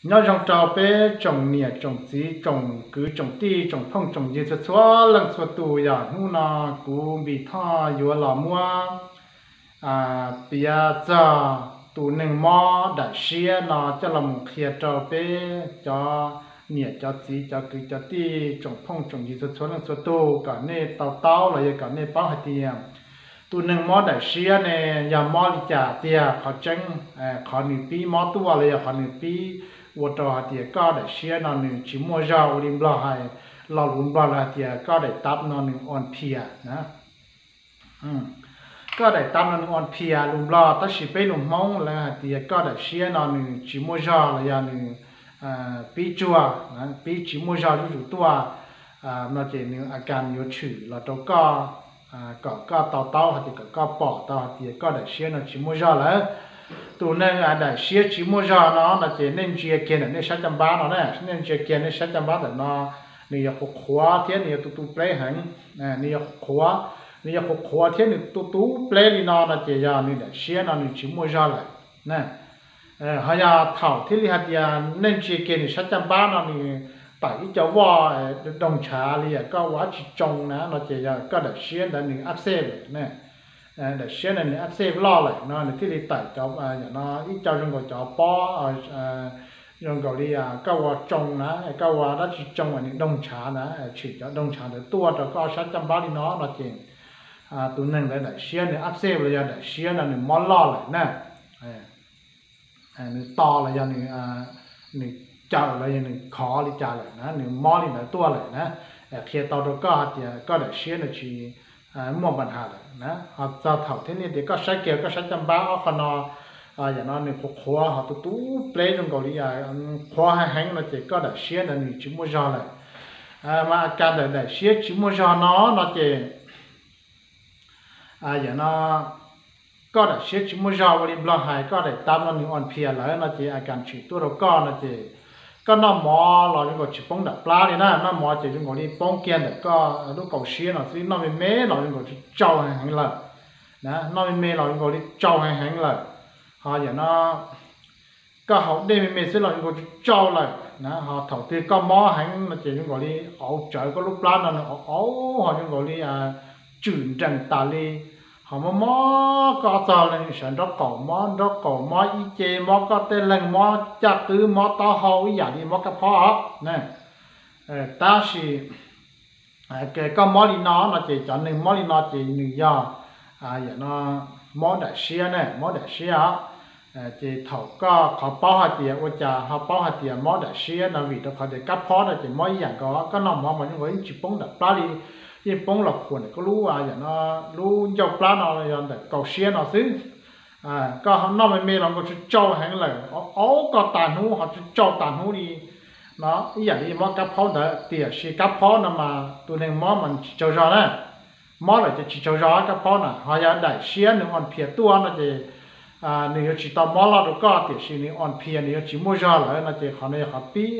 Nyob zoo rau peb tsoom niam tsoom txiv tsoom kwv tsoom tij tsoom phooj tsoom ywg txhua txhua leej txhua tus. Yog hnub no kuv Npis Thoj yuav los muab piav txog tus neeg mob daim siab no coj los mus qhia rau peb cov niam cov txiv cov kwv cov tij tsoom phooj tsoom ywg txhua txhua leej txhua tus kom nej to taub los yog kom nej paub hais tias tus neeg mob daim siab ne yog mob li cas tiag. Qhov tseeb, qhov nws pib mob tuaj los yog qhov nws pib ua rau hais tias koj daim siab no nws tsis muaj zog ua li Nplog hais, lo lus Nplog lawv hais tias koj daim tab no nws on phias na. Koj daim tab no nws on phias lus Nplog, tab sis peb lus Hmoob lawv hais tias koj daim siab no nws tsis muaj zog los yog nws pib tsuag, pib tsis muaj zog zuj zus tuaj no ces nws a kas yuav tshwm los rau koj kom koj to taub hais tias kom koj pom tau hais tias koj daim siab no tsis muaj zog lawm. Tus neeg daim siab tsis muaj zog no no ces nej ntsia kiag ntawm nej sab caj npab no na, nej ntsia kiag nej sab caj npab ntawm no, nws yog qhuav qhuav thiab nws yog tu tu pleb heev. Nws yog qhuav, nws yog qhuav qhuav thiab nws tu tu pleb li no no ces yog nws daim siab no nws tsis muaj zog lawm. Ho yog thaum thiaj li hais tias nej ntsia kiag nws sab caj npab no nws tawm ib co voj doog ntshav li koj ua dab tsi tsoo na no ces yog koj daam siab ntawd nws ab xej lawm. Daam siab ntawd nws ab xej loj lawm no nws thiaj li tawm cov, no ib co zoo nkaus cov pob, zoo nkaus li koj ua tsoo na, koj ua dab tsi tsoo nws doog ntshav na, tshwm cov doog ntshav ntawd tuaj rau koj sab caj npab li no no ces tus neeg ntawd daam siab nws ab xej los yog daam siab no nws mob loj lawm na. Nws to los yog nws cawm los yog nws khov li cas lawm na, nws mob li ntawd tuaj lawm na, qhia tau rau koj hais tias koj daim siab no tsis muaj npa nhas lawm na. Ho txog thaum thiaj li tias koj saib kiag koj sab caj npab ob qho no, yam no nws qhuav qhuav ho tu tu pleb zoo nkaus li qhuav heev heev no ces koj daim siab ntawd nws tsis muaj zog lawm. Mas a kas ntawm daim siab tsis muaj zog no no ces yam no koj daim siab tsis muaj zog ua li Nplog hais koj daim tab no nws on phias lawm no ces a kas tshwm tuaj rau koj no ces koj noj mov los zoo nkaus tsis poob nram plab li na, noj mov ces zoo nkaus li poob kiag ntawm koj lub kaus siab no xwb, noj me me los zoo nkaus tsis tsau heev heev lawm na, noj me me los zoo nkaus li tsau heev heev lawm. Ho yam no koj haus dej me me xwb los zoo nkaus tsis tsau lawm na, ho thaum twg koj mob heev no ces zoo nkaus li auv tsawv koj lub plab no nws auv auv ho zoo nkaus li tswm nrees tas li. Ho mob mob koj txog sawv nraub qaum, mob nraub qaum, mob ib ce, mob koj tej leeg, mob caj qwb, mob taub hau ib yam li mob kab phob os. Tab sis koj mob li no no ces cov neeg mob li no ces nws yog yam no mob daim siab ne, mob daim siab os. Ces thaum koj qhov paub hais tias ua cas ho paub hais tias mob daim siab no vim rau qhov tias kab phob no ces mob ib yam nkaus, koj noj mov mas zoo nkaus yeej tsis poob nram plab li, yeej poob los khuam ntawm koj lub yam no lub ncauj plab no yog ntawm kaus siab no xwb. Koj noj me me los nkaus tsis tsau heev lawm, auv koj tas hnub ho tsis tsau tas hnub li no ib yam li mob kab phob ntawd, tiam sis kab phob no mas tus neeg mob mas tsis tsaug zog na. Mob lawm ces tsis tsaug zog kab phob na. Ho yog daim siab nws on phias tuaj no ces nws yuav tsis tau mob loj rau koj, tiam sis nws on phias nws yuav tsis muaj zog lawm no ces qhov no yog qhov pib,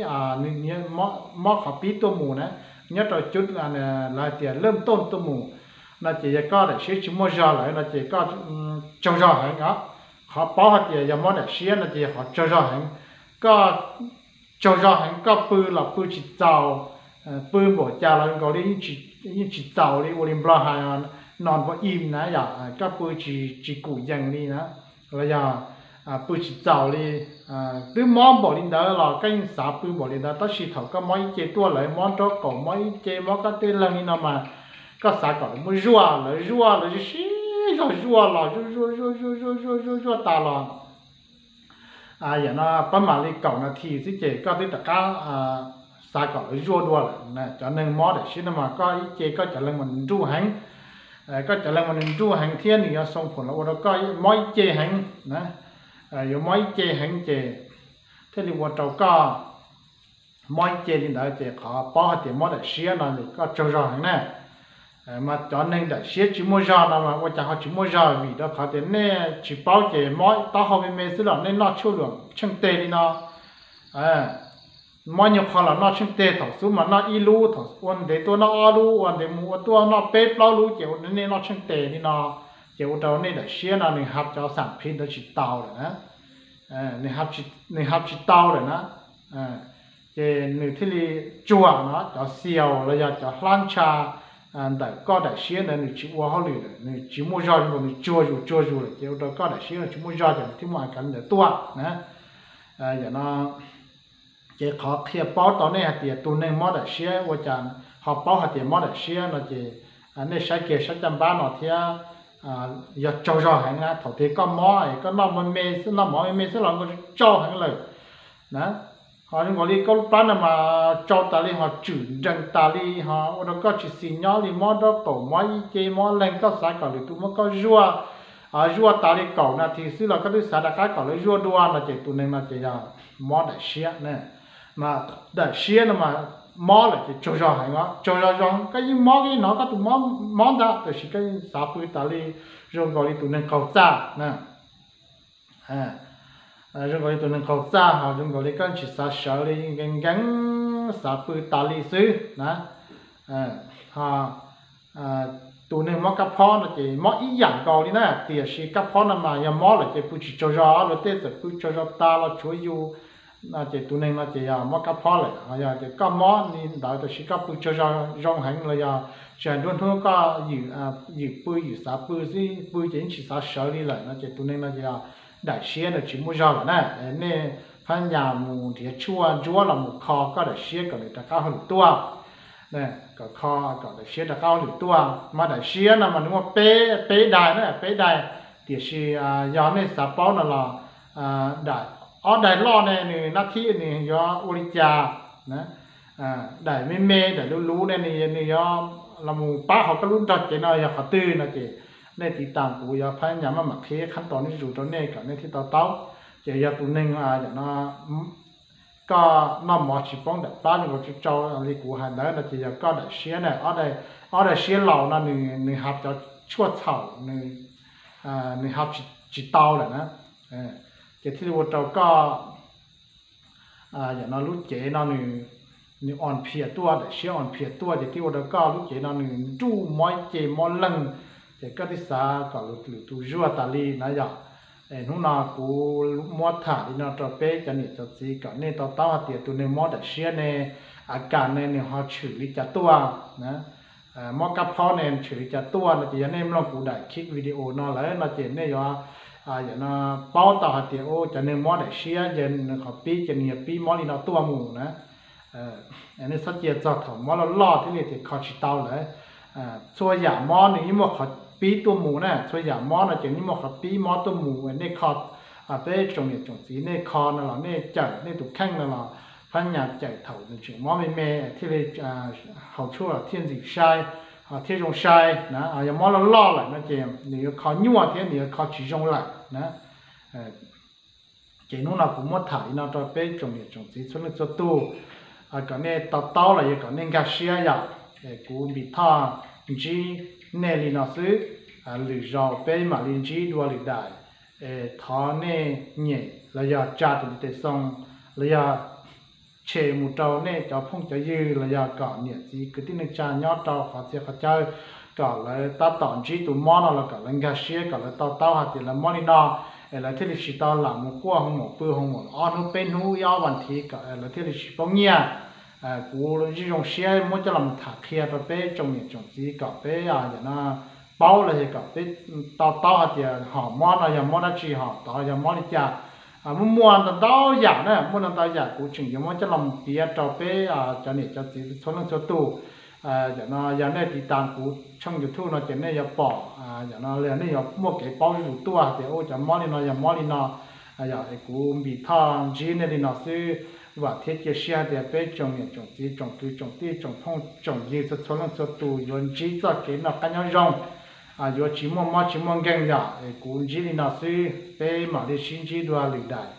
mob qhov pib tuaj mus na, nyob rau cub lawv hais tias laj toj tuaj mus no ces yog koj daim siab tsis muaj zog lawm no ces koj tsaug zog heev os. Qhov paub hais tias yog mob daim siab no ces yog qhov tsaug zog heev. Koj tsaug zog heev, koj pw los pw tsis txaus, pw npaum cas los nkaus li yeej tsis txaus li, ua li Nplog hais no npau im na yom, koj pw tsis kum yees li na, los yog pw tsis txaus li. Twb mob npaum li ntawd los koj yeej xav pw npaum li ntawd, tab sis thaum koj mob ib ce tuaj lawm, mob nraub qaum, mob ib ce, mob koj tej leeg li no mas koj xav kom lawv muab zuaj, lawv zuaj, lawv sib zog zuaj los zuaj zuaj zuaj zuaj zuaj zuaj zuaj tas los yam no pab mam li kaum nas this xwb ces koj twb rov qab xav kom lawv zuaj dua lawm. Cov neeg mob daim siab no mas koj ib ce koj cov leeg mas nws nruj heev, koj cov leeg mas nws nruj heev thiab nws yuav xoo phuam los ua rau koj mob ib ce heev na, yuav mob ib ce heev ces thiaj li ua rau koj mob ib ce li ntawd ces qhov paub hais tias mob daim siab no ces koj tsaug zog heev na. Mas cov neeg daim siab tsis muaj zog no mas ua cas ho tsis muaj zog? Vim rau qhov tias nej tsis paub ces mob taub hau me me xwb los nej noj tshuaj luam tsheej teg li no. Mob nyuag qho los noj tsheej teg, thaum xub mas noj ib lub, thaum ua ntev tuaj noj ob lub, ua ntev mus ua tuaj noj peb plaub lub ces ua nej noj tsheej teg li no, ces ua rau nej daim siab no nws hab cov xam phiv ntawd tsis tau lawm na. Nws hab tsis tau lawm na. Ces nws thiaj li tsuag no cov xiaus los yog cov hlab ntsha ntawm koj daim siab ntawd nws tsis ua hauj lwm lawm, nws tsis muaj zog zoo nkaus, nws tsuag zus tsuag zus lawm ces ua rau koj daim siab no tsis muaj zog ces nws thiaj muaj a kav li ntawd tuaj na. Yam no ces qhov qhia paub tau nej hais tias tus neeg mob daim siab ua cas ho paub hais tias mob daim siab no ces nej saib kiag sab caj npab no thiab. Yog tsaug zog heev na, thaum twg koj mob es koj noj mov me me xwb los nkaus tsaug heev lawm na. Ho zoo nkaus li koj lub plab no mas tsau tas li, ho tswm nrees tas li, ho ua rau koj tsis xis nyob li, mob nraub qaum, mob ib ce, mob leeg, koj xav kom lwm tus muab koj zuaj, zuaj tas li kaum nas this xwb los koj twb xav rov qab kom lawv zuaj dua no ces tus neeg no ces yog mob daim siab na. Mas daim siab no mas mob lawm ces tsaug zog heev os, tsaug zog zoo, koj yeej mob, koj yeej hnov koj tus mob mob ntag, tiam sis koj yeej xav pw tas li, zoo nkaus li tus neeg qaug txaj na. Zoo nkaus li tus neeg qaug txaj, ho zoo nkaus li koj tsis xav sawv li, nkees nkees xav pw tas li xwb na. Ho tus neeg mob kab phob no ces mob ib yam nkaus li na, tiam sis kab phob no mas yog mob lawm ces pw tsis tsaug zog, luag tej txawm pw tsaug zog tas los tshuav yus, ces tus neeg no ces yog mob kab phob lawm. Ho yog tias koj mob li ntawd tiam sis koj pw tsaug zog zoo heev los yog tsis hais nruab hnub koj ywm pw ywm xav pw xwb, pw ces yeej tsis xav sawv li lawm no ces tus neeg no ces yog daim siab nws tsis muaj zog lawm na. Nej phab nyas mus nrhiav tshuaj ntsuab los mus kho koj daim siab kom nws rov qab hauj lwm tuaj. Kom kho kom daim siab rov qab hauj lwm tuaj. Mas daim siab no mas nws muaj peb, peb daim na, peb daim. Tiam sis yog nej xav paub no los daim, ob daim loj ne nws nab thib nws yuav ua li cas, daim me me daim luv luv ne nws, nws yuav los mus pab hauv koj lub nrog cev no yog qhov twg no ces nej tiv tas kuv yuav phab nyas maj mam qhia qhab tos zuj zus rau nej kom nej thiaj to taub. Ces yog tus neeg yam no koj noj mov tsis poob daim plab zoo nkaus tsau tsau li kuv hais ntawd no ces yog koj daim siab na, ob daim siab laus no nws hab cov tshuaj txhaum, nws hab tsis tau lawm na. Ces thiaj li ua rau koj yam no lub cev no nws, nws os phiam tuaj, daim siab os phiam tuaj ces thiaj ua rau koj lub cev no nws nruj, mob ib ce mob leeg, ces koj twb xav kom lwm tus zuaj tas li na yom. Es hnub no kuv muab tham li no rau peb cov niam cov txiv kom nej to taub hais tias tus neeg mob daim siab ne, a kas ne nws ho tshwm li cas tuaj na. Mob kab phob ne tshwm li cas tuaj no ces yog nej mloog kuv daim khib video no lawm no ces nej yuav yam no paub tau hais tias cov neeg mob daim siab ces nws qhov pib ces nws yog pib mob li no tuaj mus na. Nej txhob cia txog thaum mob loj loj thiaj li tias kho tsis tau lawm. Txhua yam mob nws yeej muaj qhov pib tuaj mus na, txhua yam mob no ces yeej muaj qhov pib mob tuaj mus. Nej kho, peb tsoom niam tsoom txiv nej kho no los nej cawm nej tus kheej no los phab nyas cawm thaum nws tseem mob me me thiaj li haus tshuaj thiaj ntxim sai, thiaj zoo sai na. Yog mob loj loj lawm no ces nws yuav kho nyuaj thiab nws yuav kho tsis zoo lawm na. Ces hnub no kuv muab tham li no rau peb tsoom niam tsoom txiv txhua leej txhua tus, kom nej to taub los yog kom nej nkag siab yom. Kuv Npis Thoj ntsib nej li no xwb, lwm zaus peb mam li ntsib dua lwm daim. Thov nej nyem los yog tsa tus ntiv tes xoo los yog tshem mus rau nej cov phooj cov ywg los yog kom niam txiv kwv tij neej tsa nyob rau qhov txhia qhov chaw kom lawv tab tom ntsib tus mob no los kom lawv nkag siab, kom lawv to taub hais tias lawv mob li no, es lawv thiaj li tsis tau lam mus quaj hoo maum pw hoo maum ob hnub peb hnub ib ob vas thiv kom lawv thiaj li tsis poob nyiaj. Kuv zoo zoo siab muab coj los tham qhia rau peb tsoom niam tsoom txiv kom peb yam no paub los yog kom peb to taub hais tias hom mob no yog mob dab tsi, hom tod yog mob li cas. Muaj muaj ntau ntau yam na, muaj ntau ntau yam kuv tseem yuav muab coj los piav rau peb cov niam cov txiv txhua leej txhua tus. Yam no yog nej tiv tas kuv tshooj YouTube no ces nej yuav pom, yam no nej yuav muaj kev paub zuj zus tuaj hais tias u cov mob li no yog mob li no. Yog es kuv Npis Thoj ntsib nej li no xwb, vam thiab cia siab hais tias peb tsoom niam tsoom txiv tsoom kwv tsoom tij tsoom phooj tsoom ywg txhua txhua leej txhua tus yuav ntsib txoj kev noj qab nyob zoo, yuav tsis muaj mob tsis muaj nkeeg. Yog es kuv ntsib li no xwb, peb mam li sib ntsib dua lwm daim.